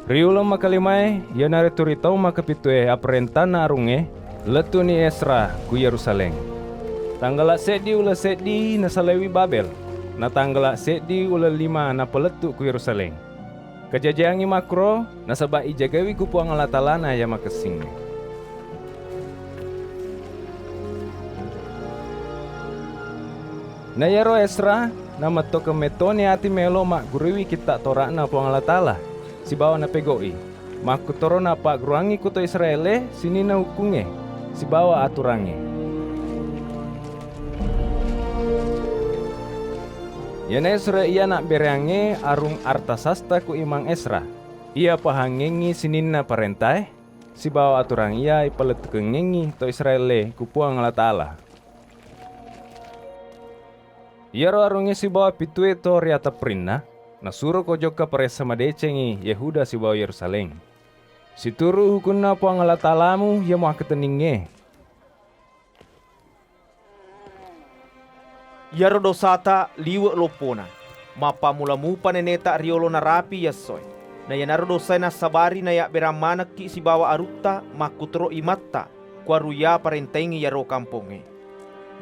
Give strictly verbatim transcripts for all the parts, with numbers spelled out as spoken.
Ri uleng makalimaé, iyanaritu ri taung makapitué apparéntanna arungngé, lettu'ni Esra ku Yérusalém. Tanggala' séddi uleng séddi nasalaiwi Babél, na tanggala' séddi uleng lima napalettu' ku Yérusalém. Kajajiyangngi makkuro nasaba' ijagaiwi ku Puang Allataalana iya makessingngé. Na iyaro Esra namattokeng mettoni ati maélo magguruiwi Kitta' Tora'na Puang Allataala, sibawa napégau'i. Makkutoro nappagguruwangngi ku to Israélé sininna hukkungngé sibawa aturangngé. Iyanaé sura' iya nabbéréyangngé Arung Artasasta ku Imang Esra, iya pahangngéngngi sininna paréntaé sibawa aturang iya ipalettukengngengngi to Israélé ku Puang Allataala. Iyaro arungngé sibawa pitué to ri atappurinna nasuroko jokka paressa madécéngngi Yéhuda sibawa Yérusalém, situru' hukunna Puang Allataalamu iya muakkateningngé. Iyaro dosata liwe' loppona, mappammula mupa nénéta ri olona rapi iya essoé. Na iyanaro dosaé nassabari nayabbérang manekki sibawa arutta makkutoro imatta, ku arung iya paréntaéngngi iyaro kampongngé.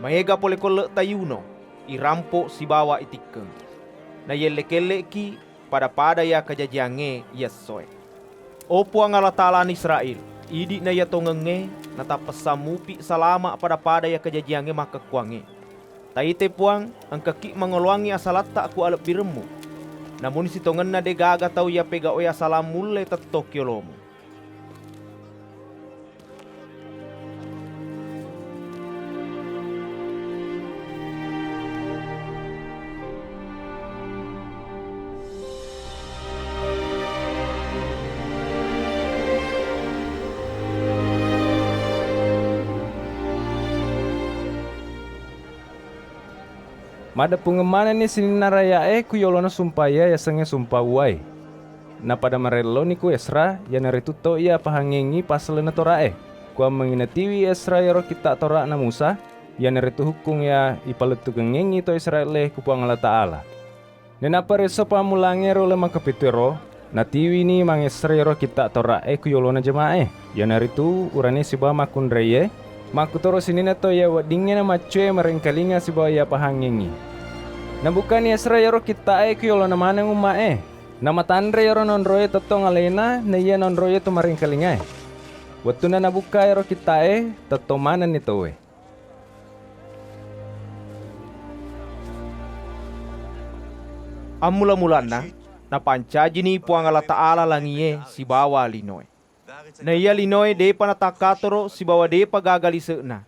Maéga polé kolle'ta iyuno, irampo sibawa itikkeng. Nayéllé-kelle'ki pada-pada iya kajajiyangngé iya essoé. O Puang Allataalana Israél, idi'na iya tongengngé natappessang mupi salama' pada-pada iya kajajiyangngé makkekkuwangngé. Taitai Puang, engkaki' mangolowangngi asalatta ku alebbiremmu. Namuni sitongenna dé' gaga tau iya pégau'é asalang mullé tettong ki yolomu. Maddeppungeng manenni sininna raya'é ku yolona sumpa iya yasengngé Sumpa Uwaé. Napada marelloni ku Esra, iyanaritu tau iya pahangngéngngi passalenna Tora'é. Kuwammengngi natiwi Esra iyaro kitta' Tora'na Musa, iyanaritu hukkung iya ipalettukengngengngi to Israél-é ku Puang Allataala. Nainappa ri esso pammulangngé ro uleng makapituéro, natiwini mangessara iyaro kitta' Tora'é ku yolona jama'é, iyanaritu urané sibawa makkunraié, makkutoro sininna tau iya weddingngé namaccué maréngkalinga sibawa iya pahangngéngngi. Nabukkani Esra iyaro kitta'é ku yolona maneng umma'é. Namatanré iyaro nonroé tettong aléna naiya nonroé to maréngkalingaé. Wettunna nabukka iyaro kitta'é, tettong manenni tauwé. Ammula-mulanna, napancajini Puang Allataala langié sibawa linoé. Naiya linoé dé'pa natakkatoro sibawa dé'pa gaga lise'na.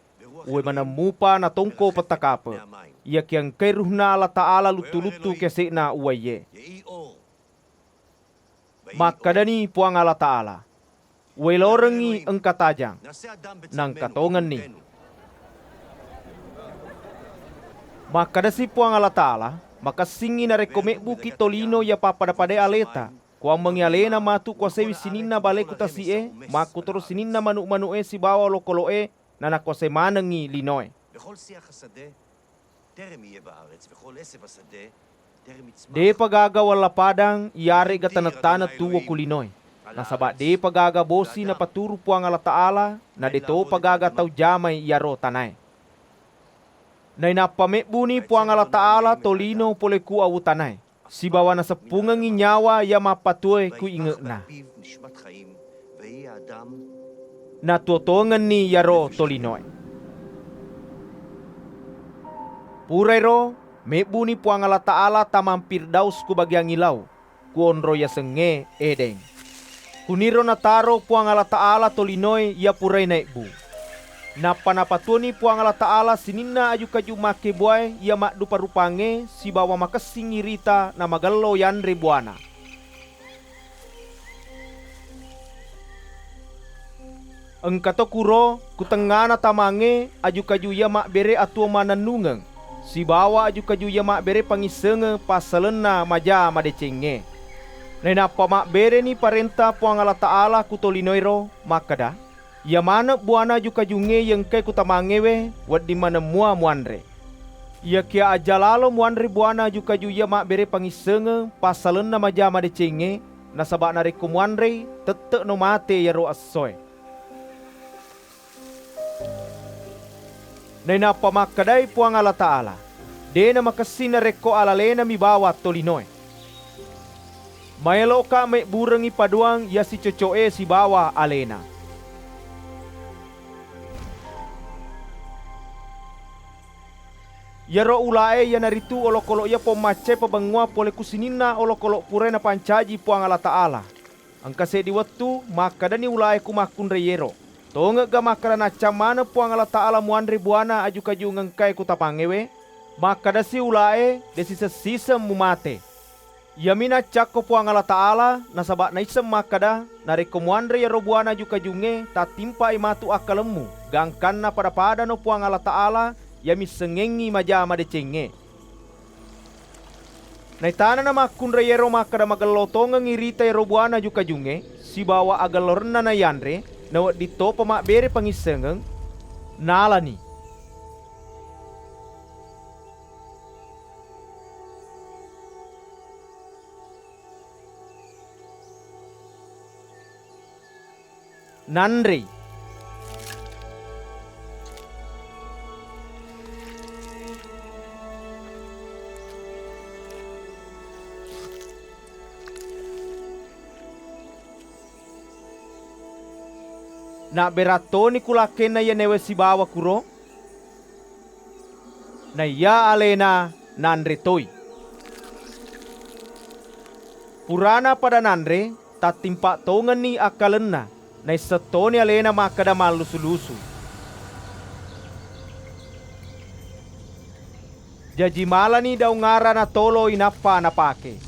Uwé maneng mupa natongko pettakape. Iyakiya engkai Ruhna Allataala luttu-luttu kése'na uwaié. Makkadani Puang Allataala, "Uwélorengngi engka tajang, naengka tongenni." Makkadasi Puang Allataala, "Makessingngi narékko mébbuki tolino iya pappada-padai aléta, kuwammengngi aléna matu kuwasaiwi sininna balé ku tasi'é, makkutoro sininna manu'-manu'é sibawa olokolo'é, nanakuwasai manengngi linoé." Dé'pa gaga wella padang iyaré'ga taneng-taneng tuwo ku linoé, nasaba dé'pa gaga bosi napaturu Puang Allataala, na dé'topa gaga tau jamai iyaro tanaé. Nainappa mébbuni Puang Allataala tolino polé ku awu tanaé, sibawa naseppungengngi nyawa iya mappatuwoé ku inge'na. Natuwo tongenni iyaro tolinoé. Purairo, mébbuni Puang Allataala tamang Firdaus ku bagiang ilau, ku onrong yasengngé Édén. Kuniro nataro Puang Allataala tolinoé iya puraé naébbu. Nappa napatuwoni Puang Allataala sininna aju-kaju makkébbuwaé iya maddupa-rupangngé sibawa makessing irita namagello yanré buwana. Engkato kuro ku tengngana tamangngé aju-kaju iya mabbéré atuwong mannennungeng, sibawa aju-kaju iya mabbéré pangissengeng passalenna maja madécéngngé. Nainappa mabbéréni parénta Puang Allataala ku tolinoéro makkeda, "Iya maneng buwana aju-kajungngé iya engkaé ku tamangngéwé, wedding maneng mua muanré. Iyakiya aja lalo muanré buwana aju-kaju iya mabbéré pangissengeng passalenna maja madécéngngé, nasaba narekko muanrei, tette'no mate iyaro essoe." Nainappa makkedai Puang Allataala, "De' namakessing narekko alalena mibawa tolinoe. Maelo'ka mebburengngi paduang iya sicoco'e sibawa alena." Iyaro ulae iyanaritu olokolo iya pommaccae pabengngoang pole ku sininna olokolo purae napancaji Puang Allataala. Engka seddi wettu, makkedani ulae ku makkunraiero, "Tongegga makkeda naccang maneng Puang Allataala muanre buana aju-kajungeng engkae ku tapangngewe?" Makkedasi ulae, "De' siseng-siseng mumate." Iyami naccakko Puang Allataala, nasaba naisseng makkeda, narekko muanre iyaro buana aju-kajungnge, tattimpa'i matu akkalemmu, gangkanna pada-padano Puang Allataala iya missengngengngi maja madecengnge. Naitanana makkunraiero makkeda magello tongengngi rita ero buana aju-kajungnge, sibawa agellorenna naiyanre, nawedding topa mabbere pangissengeng, nalani. Nanrei. Nabbera toni ku lakkenna iya newe sibawa kuro, naiya alena nanre toi. Purana pada nanre, tattimpa tongenni akkalenna, naisseng toni alena makkeda mallusu-lusu. Jaji malani daung ara natoloi nappa napake.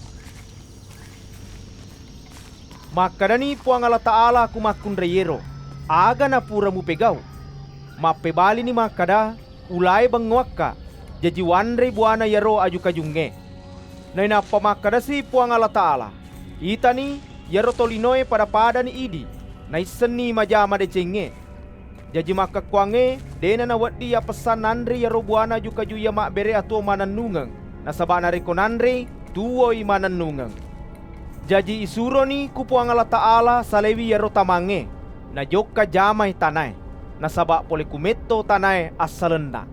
Makkedani Puang Allataala ku makkunraiero, "Aga napura mupegau?" Mappebalini makkeda, "Ulae bengngoakka, jaji wanrei buana iyaro aju-kajungnge." Nainappa makkedasi Puang Allataala, "Itani, iyaro tolinoe pada-padani idi, naissenni maja madecengnge." Jaji makkekkuwangngé dé'na nawedding iyapessang nanré iyaro buwana aju-kaju iya mabbéré atuwong mannennungeng, nasaba narékko nanréi, tuwoi mannennungeng. Jaji isuroni ku Puwang Allataala saléwi iyaro tamangngé, najokka jamai tanaé, nasaba polé ku metto tanaé assalenna.